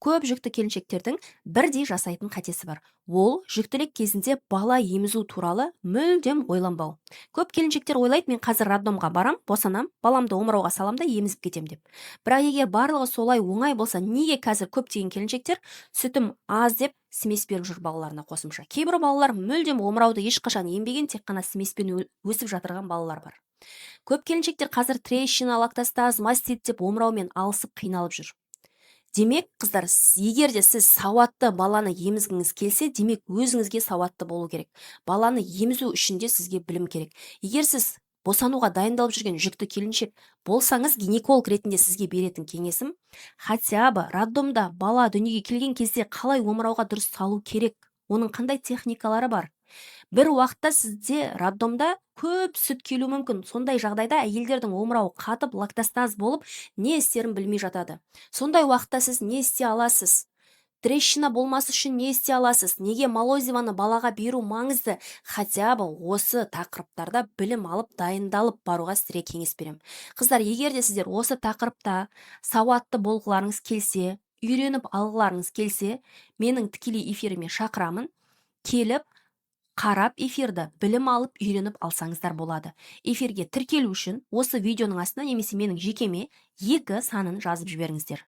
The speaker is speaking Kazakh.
Көп жүкті келіншектердің бірдей жасайтын қатесі бар. Ол жүктілік кезінде бала емізу туралы мүлдем ойланбау. Көп келіншектер ойлайды: «Мен қазір роддомға барам, босанам, баламды омырауға салам да, емізіп кетем», – деп. Бірақ егер барлығы солай оңай болса, неге қазір көптеген келіншектер «сүтім аз» деп смесь беріп жүр балаларына қосымша? Кейбір балалар мүлдем омырауды ешқашан ембеген, тек қана смеспен өсіп жатырған балалар бар. Көп келіншектер қазір трещина, лактостаз, мастит деп омыраумен алысып, қиналып жүр. Демек, қыздар, егер де сіз сауатты баланы емізгіңіз келсе, демек, өзіңізге сауатты болу керек. Баланы емізу үшін де сізге білім керек. Егер сіз босануға дайындалып жүрген жүкті келіншек болсаңыз, гинеколог ретінде сізге беретін кеңесім: хотя бы роддомда бала дүниеге келген кезде қалай омырауға дұрыс салу керек, оның қандай техникалары бар. Бір уақытта сізде роддомда көп сүт келуі мүмкін. Сондай жағдайда әйелдердің омырауы қатып, лактостаз болып, не істерін білмей жатады. Сондай уақытта сіз не істей аласыз? Трещина болмас үшін не істей аласыз? Неге молозивоны балаға беру маңызды? Хотя бы осы тақырыптарда білім алып, дайындалып баруға сіздерге кеңес беремін. Қыздар, егер де сіздер осы тақырыпта сауатты болғыларыңыз келсе, үйреніп алғыларыңыз келсе, менің тікелей эфиріме шақырамын. Келіп, қарап эфирді, білім алып, үйреніп алсаңыздар болады. Эфирге тіркелу үшін осы видеоның астына немесе менің жекеме 2 санын жазып жіберіңіздер.